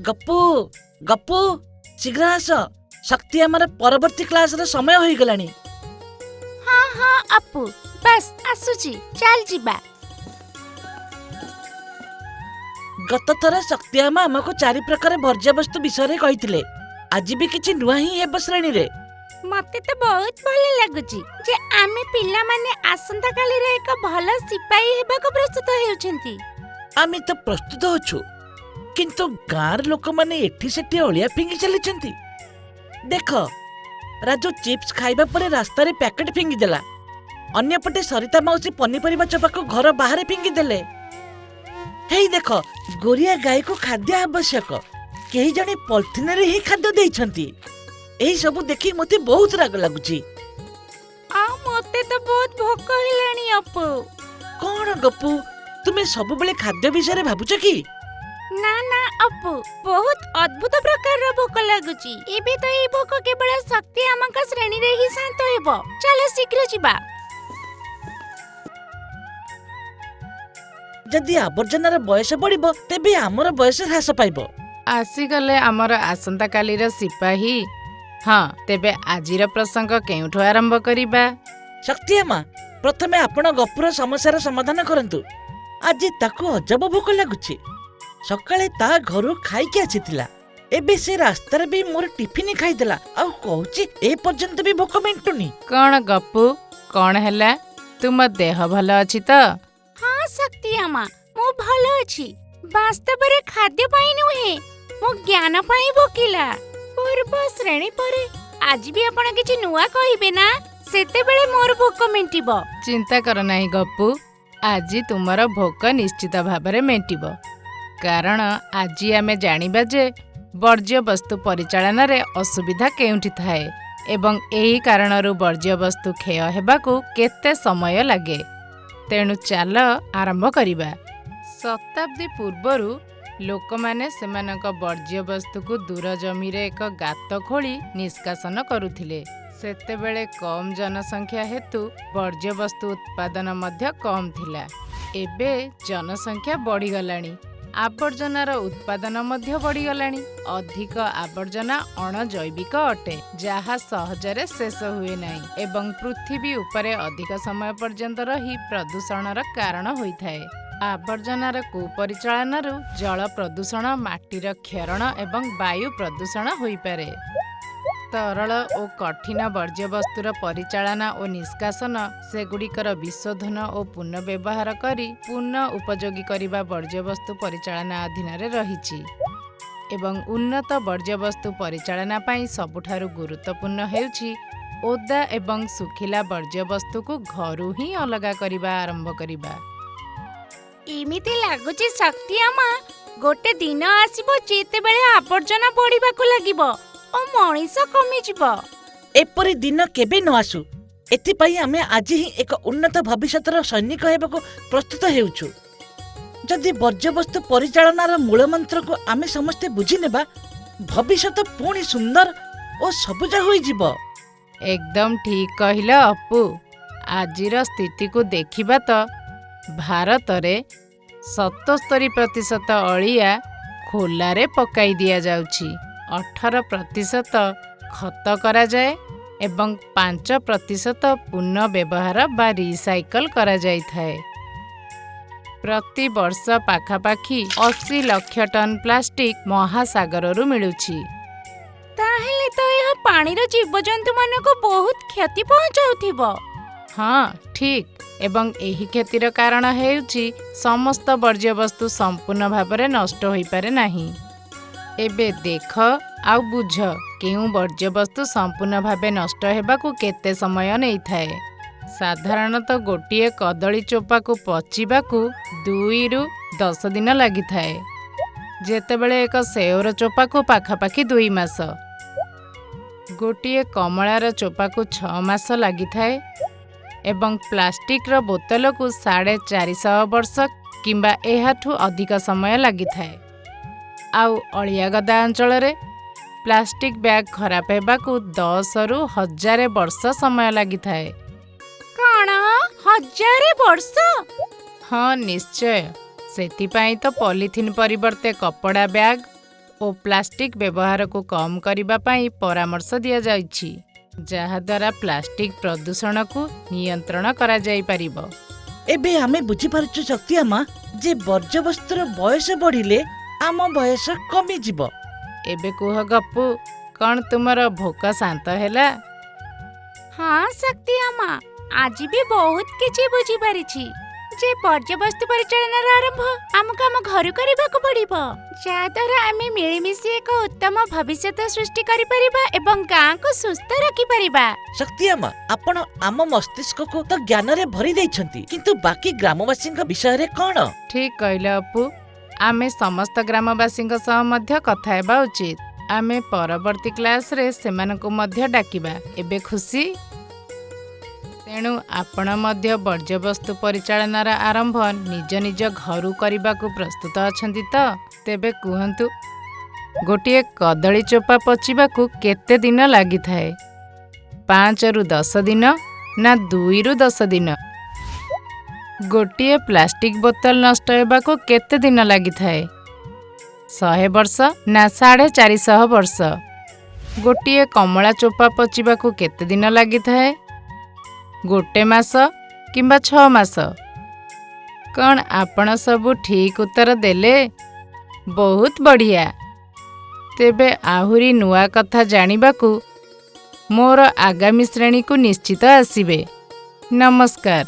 ଗପୁ, ଗପୁ, ଶୀଘ୍ର ଆସ। ଶକ୍ତି ଆମର ପରବର୍ତ୍ତୀ କ୍ଲାସର ସମୟ ହୋଇଗଲାଣି। ହଁ ହଁ ଅପୁ, ବାସ୍ ଆସୁଛି, ଚାଲ ଯିବା। ଗତ ଥର ଶକ୍ତି ଆମା ଆମକୁ 4 ପ୍ରକାର ବର୍ଜ୍ୟବସ୍ତୁ ବିଷୟରେ କହିଥିଲେ। ଆଜି ବି କିଛି ନୂଆ ହିଁ ହେବ ଶ୍ରେଣୀରେ। ମତେ ତ ବହୁତ ଭଲ ଲାଗୁଛି ଯେ ଆମେ ପିଲାମାନେ ଆସନ୍ତାକାଲିର ଏକ ଭଲ ସିପାହୀ ହେବାକୁ ପ୍ରସ୍ତୁତ ହେଉଛନ୍ତି। ଆମେ ତ ପ୍ରସ୍ତୁତ ଅଛୁ, କିନ୍ତୁ ଗାଁର ଲୋକମାନେ ଏଠି ସେଠି ଅଳିଆ ଫିଙ୍ଗି ଚାଲିଛନ୍ତି। ଦେଖ, ରାଜୁ ଚିପ୍ସ ଖାଇବା ପରେ ରାସ୍ତାରେ ପ୍ୟାକେଟ ଫିଙ୍ଗିଦେଲା। ଅନ୍ୟପଟେ ସରିତା ମାଉସୀ ପନିପରିବା ଚୋପାକୁ ଘର ବାହାରେ ଫିଙ୍ଗିଦେଲେ। ହେଇ ଦେଖ, ଗୋରିଆ ଗାଈକୁ ଖାଦ୍ୟ ଆବଶ୍ୟକ, କେହି ଜଣେ ପଲିଥିନରେ ହିଁ ଖାଦ୍ୟ ଦେଇଛନ୍ତି। ଏହି ସବୁ ଦେଖି ମୋତେ ବହୁତ ରାଗ ଲାଗୁଛି। ଆଉ ମୋତେ ତ ବହୁତ ଭୋକ ହେଲାଣି ଅପୁ। କଣ ଗପୁ, ତୁମେ ସବୁବେଳେ ଖାଦ୍ୟ ବିଷୟରେ ଭାବୁଛ କି? ନା ନା ଅପୁ, ବହୁତ ଅଦ୍ଭୁତ ପ୍ରକାରର ଭୋକ ଲାଗୁଛି। ଏବେ ତ ଏଇ ଭୋକ କେବଳ ଶକ୍ତି ଆମଙ୍କ ଶ୍ରେଣୀରେ ହିଁ ଶାନ୍ତ ହେବ। ଚାଲ ଶୀଘ୍ର ଯିବା। ଯଦି ଆବର୍ଜନାର ବୟସ ବଢିବ, ତେବେ ଆମର ବୟସ ହ୍ରାସ ପାଇବ। ଆସିଗଲେ ଆମର ଆସନ୍ତାକାଲିର ସିପାହୀ। ହଁ, ତେବେ ଆଜିର ପ୍ରସଙ୍ଗ କେଉଁଠୁ ଆରମ୍ଭ କରିବା? ଶକ୍ତି ଆମା, ପ୍ରଥମେ ଆପଣ ଗପୁର ସମସ୍ୟାର ସମାଧାନ କରନ୍ତୁ। ଆଜି ତାକୁ ଅଜବ ଭୋକ ଲାଗୁଛି। ସକାଳେ ତା ଘରୁ ଖାଇକି ଆସିଥିଲା, ଏବେ ସେ ରାସ୍ତାରେ ବି ମୋର ଟିଫିନ ଖାଇଦେଲା ଆଉ କହୁଛି ଏ ପର୍ଯ୍ୟନ୍ତ ବି ଭୋକ ମେଣ୍ଟୁନି। କଣ ଗପୁ, କଣ ହେଲା? ତୁମ ଦେହ ଭଲ ଅଛି ତ? ହଁ ଶକ୍ତି ଆମା, ମୁଁ ଭଲ ଅଛି। ବାସ୍ତବରେ ଖାଦ୍ୟ ପାଇଁ ନୁହେଁ, ମୁଁ ଜ୍ଞାନ ପାଇଁ ଭୋକିଲା। ପୂର୍ବ ଶ୍ରେଣୀ ପରେ ଆଜି ବି ଆପଣ କିଛି ନୂଆ କହିବେ ନା? ସେତେବେଳେ ମୋର ଭୋକ ମେଣ୍ଟିବ। ଚିନ୍ତା କର ନାହିଁ ଗପୁ, ଆଜି ତୁମର ଭୋକ ନିଶ୍ଚିତ ଭାବରେ ମେଣ୍ଟିବ। କାରଣ ଆଜି ଆମେ ଜାଣିବା ଯେ ବର୍ଜ୍ୟବସ୍ତୁ ପରିଚାଳନାରେ ଅସୁବିଧା କେଉଁଠି ଥାଏ ଏବଂ ଏହି କାରଣରୁ ବର୍ଜ୍ୟବସ୍ତୁ କ୍ଷୟ ହେବାକୁ କେତେ ସମୟ ଲାଗେ। ତେଣୁ ଚାଲ ଆରମ୍ଭ କରିବା। ଶତାବ୍ଦୀ ପୂର୍ବରୁ ଲୋକମାନେ ସେମାନଙ୍କ ବର୍ଜ୍ୟବସ୍ତୁକୁ ଦୂର ଜମିରେ ଏକ ଗାତ ଖୋଳି ନିଷ୍କାସନ କରୁଥିଲେ। ସେତେବେଳେ କମ୍ ଜନସଂଖ୍ୟା ହେତୁ ବର୍ଜ୍ୟବସ୍ତୁ ଉତ୍ପାଦନ ମଧ୍ୟ କମ୍ ଥିଲା। ଏବେ ଜନସଂଖ୍ୟା ବଢ଼ିଗଲାଣି, ଆବର୍ଜନାର ଉତ୍ପାଦନ ମଧ୍ୟ ବଢ଼ିଗଲାଣି। ଅଧିକ ଆବର୍ଜନା ଅଣଜୈବିକ ଅଟେ, ଯାହା ସହଜରେ ଶେଷ ହୁଏ ନାହିଁ ଏବଂ ପୃଥିବୀ ଉପରେ ଅଧିକ ସମୟ ପର୍ଯ୍ୟନ୍ତ ରହି ପ୍ରଦୂଷଣର କାରଣ ହୋଇଥାଏ। ଆବର୍ଜନାର କୁପରିଚାଳନାରୁ ଜଳ ପ୍ରଦୂଷଣ, ମାଟିର କ୍ଷରଣ ଏବଂ ବାୟୁ ପ୍ରଦୂଷଣ ହୋଇପାରେ। ତରଳ ଓ କଠିନ ବର୍ଜ୍ୟବସ୍ତୁର ପରିଚାଳନା ଓ ନିଷ୍କାସନ, ସେଗୁଡ଼ିକର ବିଶୋଧନ ଓ ପୁନଃବ୍ୟବହାର କରି ପୁନଃ ଉପଯୋଗୀ କରିବା ବର୍ଜ୍ୟବସ୍ତୁ ପରିଚାଳନା ଅଧୀନରେ ରହିଛି। ଏବଂ ଉନ୍ନତ ବର୍ଜ୍ୟବସ୍ତୁ ପରିଚାଳନା ପାଇଁ ସବୁଠାରୁ ଗୁରୁତ୍ୱପୂର୍ଣ୍ଣ ହେଉଛି ଓଦା ଏବଂ ଶୁଖିଲା ବର୍ଜ୍ୟବସ୍ତୁକୁ ଘରୁ ହିଁ ଅଲଗା କରିବା ଆରମ୍ଭ କରିବା। ଏମିତି ଲାଗୁଛି ଶକ୍ତି ଆମା, ଗୋଟେ ଦିନ ଆସିବ ଯେତେବେଳେ ଆବର୍ଜନା ବଢିବାକୁ ଲାଗିବ ଓ ମଣିଷ କମିଯିବ। ଏପରି ଦିନ କେବେ ନ ଆସୁ, ଏଥିପାଇଁ ଆମେ ଆଜି ହିଁ ଏକ ଉନ୍ନତ ଭବିଷ୍ୟତର ସୈନିକ ହେବାକୁ ପ୍ରସ୍ତୁତ ହେଉଛୁ। ଯଦି ବର୍ଜ୍ୟବସ୍ତୁ ପରିଚାଳନାର ମୂଳ ମନ୍ତ୍ରକୁ ଆମେ ସମସ୍ତେ ବୁଝିନେବା, ଭବିଷ୍ୟତ ପୁଣି ସୁନ୍ଦର ଓ ସବୁଜ ହୋଇଯିବ। ଏକଦମ ଠିକ୍ କହିଲ ଅପୁ। ଆଜିର ସ୍ଥିତିକୁ ଦେଖିବା ତ ଭାରତରେ 77% ଅଳିଆ ଖୋଲାରେ ପକାଇ ଦିଆଯାଉଛି, 18% ଖତ କରାଯାଏ ଏବଂ 5% ପୁନଃବ୍ୟବହାର ବା ରିସାଇକଲ୍ କରାଯାଇଥାଏ। ପ୍ରତିବର୍ଷ ପାଖାପାଖି 80 ଲକ୍ଷ ଟନ୍ ପ୍ଲାଷ୍ଟିକ୍ ମହାସାଗରରୁ ମିଳୁଛି। ତାହେଲେ ତ ଏହା ପାଣିର ଜୀବଜନ୍ତୁମାନଙ୍କୁ ବହୁତ କ୍ଷତି ପହଞ୍ଚାଉଥିବ। ହଁ ଠିକ୍, ଏବଂ ଏହି କ୍ଷତିର କାରଣ ହେଉଛି ସମସ୍ତ ବର୍ଜ୍ୟବସ୍ତୁ ସମ୍ପୂର୍ଣ୍ଣ ଭାବରେ ନଷ୍ଟ ହୋଇପାରେ ନାହିଁ। ଏବେ ଦେଖ ଆଉ ବୁଝ କେଉଁ ବର୍ଜ୍ୟବସ୍ତୁ ସମ୍ପୂର୍ଣ୍ଣ ଭାବେ ନଷ୍ଟ ହେବାକୁ କେତେ ସମୟ ନେଇଥାଏ। ସାଧାରଣତଃ ଗୋଟିଏ କଦଳୀ ଚୋପାକୁ ପଚିବାକୁ 2ରୁ 10 ଦିନ ଲାଗିଥାଏ, ଯେତେବେଳେ ଏକ ସେଓର ଚୋପାକୁ ପାଖାପାଖି 2 ମାସ, ଗୋଟିଏ କମଳାର ଚୋପାକୁ 6 ମାସ ଲାଗିଥାଏ ଏବଂ ପ୍ଲାଷ୍ଟିକ୍ର ବୋତଲକୁ 450 ବର୍ଷ କିମ୍ବା ଏହାଠୁ ଅଧିକ ସମୟ ଲାଗିଥାଏ। ଆଉ ଅଳିଆ ଗଦା ଅଞ୍ଚଳରେ ପ୍ଲାଷ୍ଟିକ୍ ବ୍ୟାଗ୍ ଖରାପ ହେବାକୁ 10ରୁ 1000 ବର୍ଷ ସମୟ ଲାଗିଥାଏ। କଣ, 1000 ବର୍ଷ? ହଁ ନିଶ୍ଚୟ। ସେଥିପାଇଁ ତ ପଲିଥିନ୍ ପରିବର୍ତ୍ତେ କପଡ଼ା ବ୍ୟାଗ୍ ଓ ପ୍ଲାଷ୍ଟିକ୍ ବ୍ୟବହାରକୁ କମ୍ କରିବା ପାଇଁ ପରାମର୍ଶ ଦିଆଯାଇଛି, ଯାହାଦ୍ୱାରା ପ୍ଲାଷ୍ଟିକ୍ ପ୍ରଦୂଷଣକୁ ନିୟନ୍ତ୍ରଣ କରାଯାଇପାରିବ। ଏବେ ଆମେ ବୁଝିପାରୁଛୁ ଶକ୍ତିଆମା, ଯେ ବର୍ଜ୍ୟବସ୍ତୁର ବୟସ ବଢ଼ିଲେ ଆମ ବୟସ କମିଯିବ। ଏବେ କୁହ ଗପୁ, କ'ଣ ତୁମର ଭୋକ ଶାନ୍ତ ହେଲା? ହଁ ଶକ୍ତି ଆମା, ଆଜି ବି ବହୁତ କିଛି ବୁଝିପାରିଛି ଯେ ବର୍ଜ୍ୟବସ୍ତୁ ପରିଚାଳନାର ଆରମ୍ଭ ଆମକୁ ଆମ ଘରୁ କରିବାକୁ ପଡ଼ିବ, ଯାହାଦ୍ୱାରା ଆମେ ମିଳିମିଶି ଏକ ଉତ୍ତମ ଭବିଷ୍ୟତ ସୃଷ୍ଟି କରିପାରିବା ଏବଂ ଗାଁକୁ ସୁସ୍ଥ ରଖିପାରିବା। ଶକ୍ତିଆମା, ଆପଣ ଆମ ମସ୍ତିଷ୍କକୁ ତ ଜ୍ଞାନରେ ଭରି ଦେଇଛନ୍ତି, କିନ୍ତୁ ବାକି ଗ୍ରାମବାସୀଙ୍କ ବିଷୟରେ କ'ଣ? ଠିକ୍ କହିଲ ଅପୁ, ଆମେ ସମସ୍ତ ଗ୍ରାମବାସୀଙ୍କ ସହ ମଧ୍ୟ କଥା ହେବା ଉଚିତ। ଆମେ ପରବର୍ତ୍ତୀ କ୍ଲାସରେ ସେମାନଙ୍କୁ ମଧ୍ୟ ଡାକିବା। ଏବେ ଖୁସି? ତେଣୁ ଆପଣ ମଧ୍ୟ ବର୍ଜ୍ୟବସ୍ତୁ ପରିଚାଳନାର ଆରମ୍ଭ ନିଜ ନିଜ ଘରୁ କରିବାକୁ ପ୍ରସ୍ତୁତ ଅଛନ୍ତି ତ? ତେବେ କୁହନ୍ତୁ, ଗୋଟିଏ କଦଳୀ ଚୋପା ପଚିବାକୁ କେତେ ଦିନ ଲାଗିଥାଏ? 5ରୁ 10 ଦିନ ନା 2ରୁ 10 ଦିନ? ଗୋଟିଏ ପ୍ଲାଷ୍ଟିକ୍ ବୋତଲ ନଷ୍ଟ ହେବାକୁ କେତେ ଦିନ ଲାଗିଥାଏ? 100 ବର୍ଷ ନା 450 ବର୍ଷ? ଗୋଟିଏ କମଳା ଚୋପା ପଚିବାକୁ କେତେ ଦିନ ଲାଗିଥାଏ? ଗୋଟେ ମାସ କିମ୍ବା 6 ମାସ? କ'ଣ ଆପଣ ସବୁ ଠିକ୍ ଉତ୍ତର ଦେଲେ? ବହୁତ ବଢ଼ିଆ! ତେବେ ଆହୁରି ନୂଆ କଥା ଜାଣିବାକୁ ମୋର ଆଗାମୀ ଶ୍ରେଣୀକୁ ନିଶ୍ଚିତ ଆସିବେ। ନମସ୍କାର।